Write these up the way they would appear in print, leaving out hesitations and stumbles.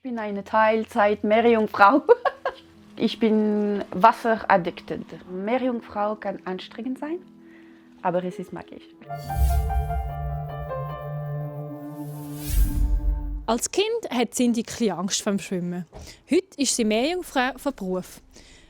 Ich bin eine Teilzeit-Meerjungfrau. Ich bin wasseraddicted. Meerjungfrau kann anstrengend sein, aber es ist magisch. Als Kind hat Cindy ein bisschen Angst vor dem Schwimmen. Heute ist sie Meerjungfrau von Beruf.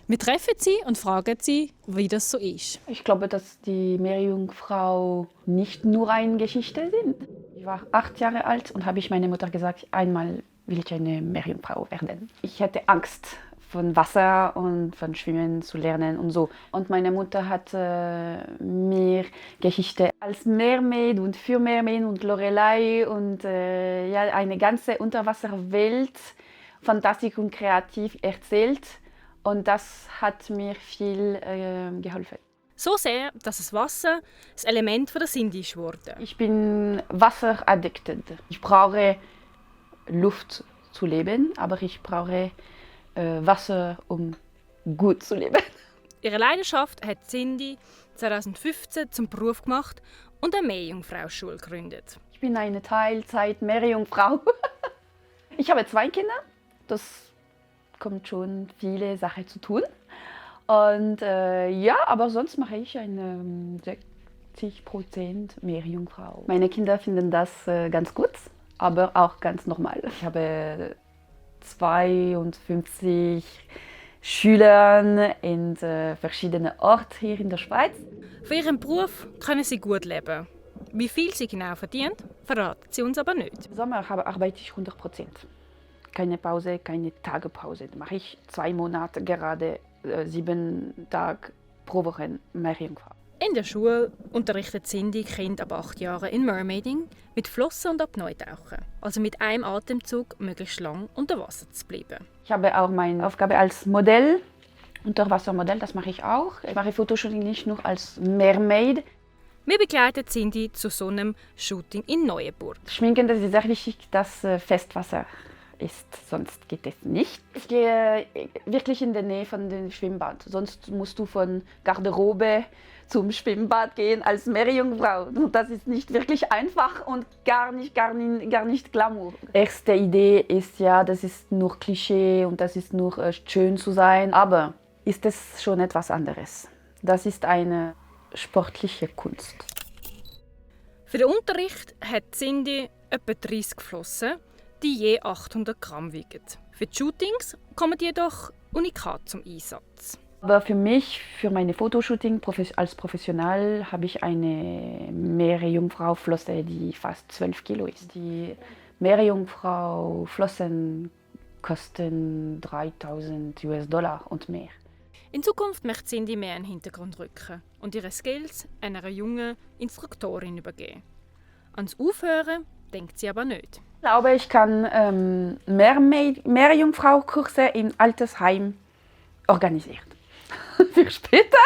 Wir treffen sie und fragen sie, wie das so ist. Ich glaube, dass die Meerjungfrau nicht nur eine Geschichte sind. Ich war 8 Jahre alt und habe ich meiner Mutter gesagt, einmal will ich eine Meerjungfrau werden. Ich hatte Angst von Wasser und von Schwimmen zu lernen und so. Und meine Mutter hat mir Geschichte als Mermaid und für Mermaid und Lorelei und ja, eine ganze Unterwasserwelt, fantastisch und kreativ erzählt. Und das hat mir viel geholfen. So sehr, dass das Wasser das Element von der Cindy ist geworden. Ich bin wasseraddicted. Ich brauche Luft zu leben, aber ich brauche Wasser, um gut zu leben. Ihre Leidenschaft hat Cindy 2015 zum Beruf gemacht und eine Meerjungfrau-Schule gegründet. Ich bin eine Teilzeit-Meerjungfrau. Ich habe 2 Kinder. Das kommt schon viele Sachen zu tun. Und ja, aber sonst mache ich eine 60% Meerjungfrau. Meine Kinder finden das ganz gut, aber auch ganz normal. Ich habe 52 Schüler in verschiedenen Orten hier in der Schweiz. Von ihrem Beruf können sie gut leben. Wie viel sie genau verdient, verraten sie uns aber nicht. Im Sommer arbeite ich 100%. Keine Pause, keine Tagepause. Da mache ich 2 Monate, gerade 7 Tage pro Woche Meerjungfrau. In der Schule unterrichtet Cindy Kinder ab 8 Jahren in Mermaiding mit Flossen und Apnoe-Tauchen. Also mit einem Atemzug möglichst lang unter Wasser zu bleiben. Ich habe auch meine Aufgabe als Modell, Unterwassermodell, das mache ich auch. Ich mache Fotoshooting nicht nur als Mermaid. Wir begleiten Cindy zu so einem Shooting in Neuenburg. Schminken, das ist sehr wichtig, dass Festwasser ist, sonst geht es nicht. Ich gehe wirklich in der Nähe von dem Schwimmbad, sonst musst du von Garderobe zum Schwimmbad gehen als Meerjungfrau. Das ist nicht wirklich einfach und gar nicht Glamour. Erste Idee ist ja, das ist nur Klischee und das ist nur schön zu sein, aber ist es schon etwas anderes. Das ist eine sportliche Kunst. Für den Unterricht hat Cindy etwa 30 Flossen, die je 800 Gramm wiegen. Für die Shootings kommen jedoch Unikat zum Einsatz. Aber für mich, für meine Fotoshooting als Professional, habe ich eine Meerjungfrau-Flosse, die fast 12 Kilo ist. Die Meerjungfrau-Flossen kosten 3.000 US-Dollar und mehr. In Zukunft möchte Cindy mehr in den Hintergrund rücken und ihre Skills einer jungen Instruktorin übergeben. Ans Aufhören denkt sie aber nicht. Ich glaube, ich kann Meerjungfrau-Kurse im Altersheim organisieren. Für später.